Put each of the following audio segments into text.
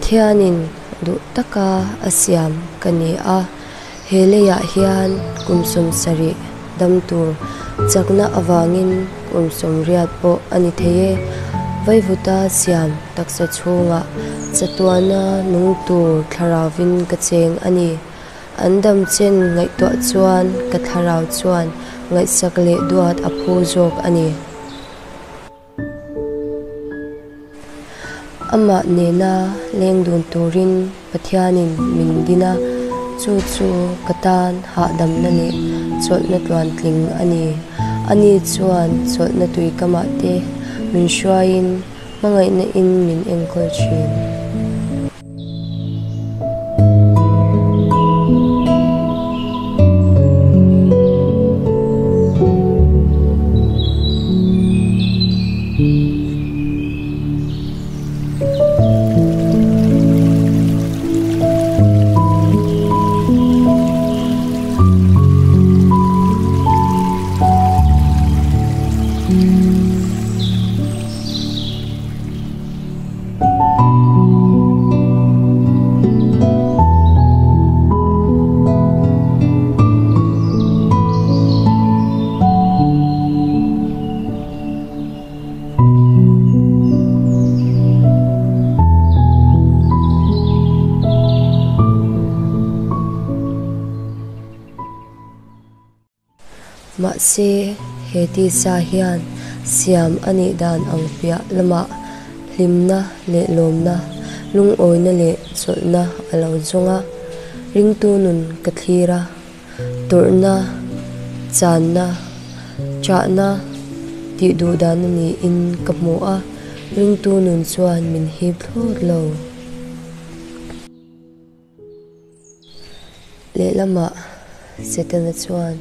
Pathianin duh taka a siam ka ni a, he leiah hian kum 70 dam tur chakna avangin kum 80 pawh a ni thei e. Vaivuta siam taksa chhungah chatuana nung tur thlarauvin ka cheng a ni. An dam chen ngaihtuah chuan ka thlarau chuan ngaihsak leh duat a phu zawk a ni. Amah nena leng dun turin Pathianin min din a, chu chu ka tan hahdamna leh chawlhna tluantling a ni. Ani chuan chawlhna tuikamah te min hruaiin hmangaihna in min enkawl thin. Mahse, he tisa hian siam a nih dan ang piah lamah hlimna leh lawmna, lungawina leh chawlhna a lo zawng a. Ringtu nun ka thlir a, tawrhna, channa, chahna tih duh dan a niin ka hmu a, ringtu nun chuan min hip thlawt lo. Lehlamah Setana chuan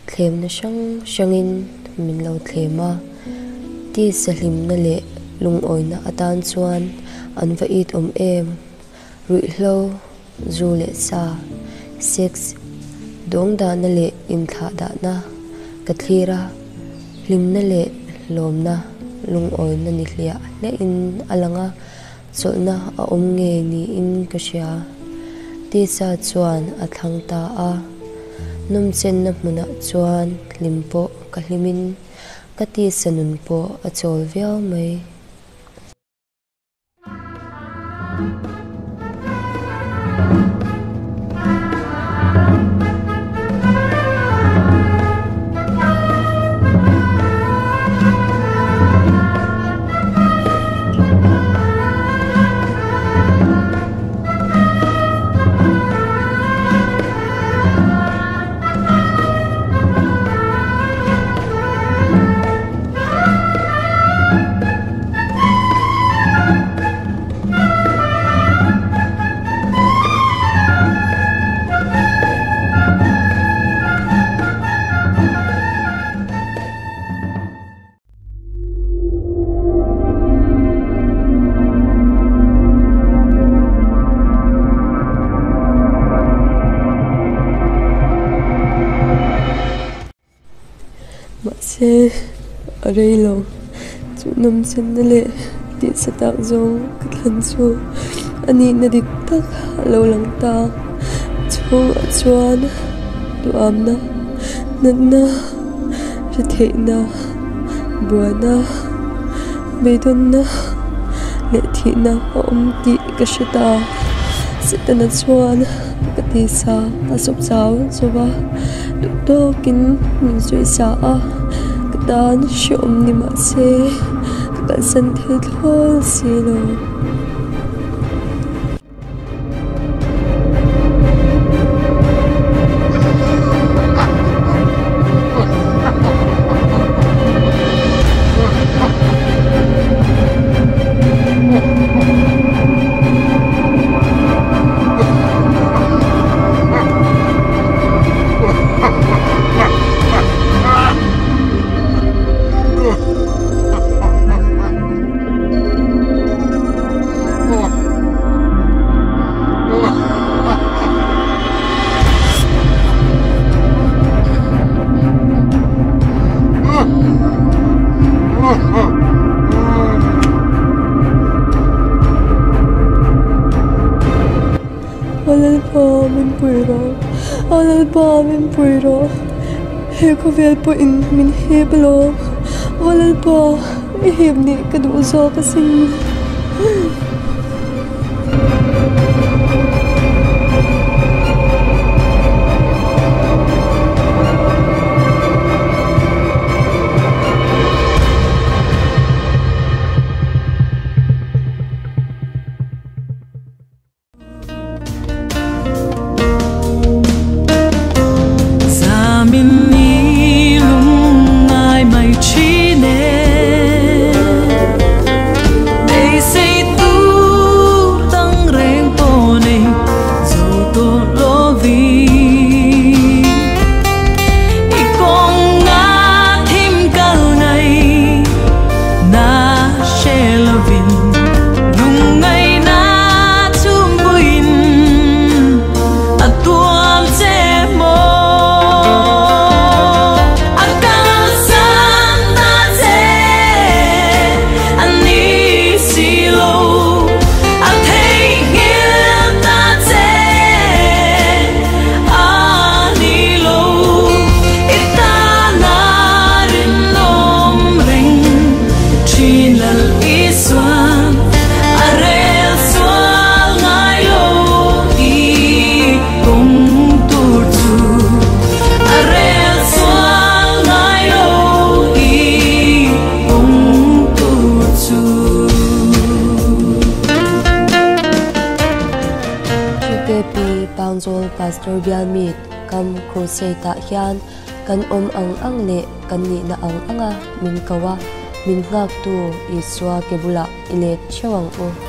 thlemna hrang hrangin min lo thlem a, tisa hlimna leh lungawina atan chuan an va it awm em? Ruihhlo, zu leh sa, sex, dawngdahna leh inthlahdahna ka thlir a, hlimna leh lawmna lungawina ni hliah hliahin a lang a. Chawlhna a awm ngei niin ka hria. Tisa chuan a thlang ta a. Nawmchenna hmunah chuan hlim pawh ka hlimin ka tisa nun pawh a chawl viau mai. Mahse, a rei lo. Chu nawmchenna leh tihchhe tak zawng ka thlan chu a nihna dik tak a lo lang ta. Chhungah chuan duhamna, natna, hretheihna, buaina, beidawnna leh thihna a awm tih ka hre ta. Setana chuan ka tisa a sawp chau chauh va, duh tawkin min sawi sa a, ka tan hrehawm ni mah se ka kalsan thei thlawl si lo. Aw Lalpa min pui rawh, he khawvel pawhin min hip alawm. Aw Lalpa, i hip nih ka duh zawk asin. TKP Pangzawl Pastor Bial Meet Kam Crusade ah hian kan awm ang ang leh kan nihna ang anga min ko a, min nghaktu Isua ke bulah i let theuh ang u.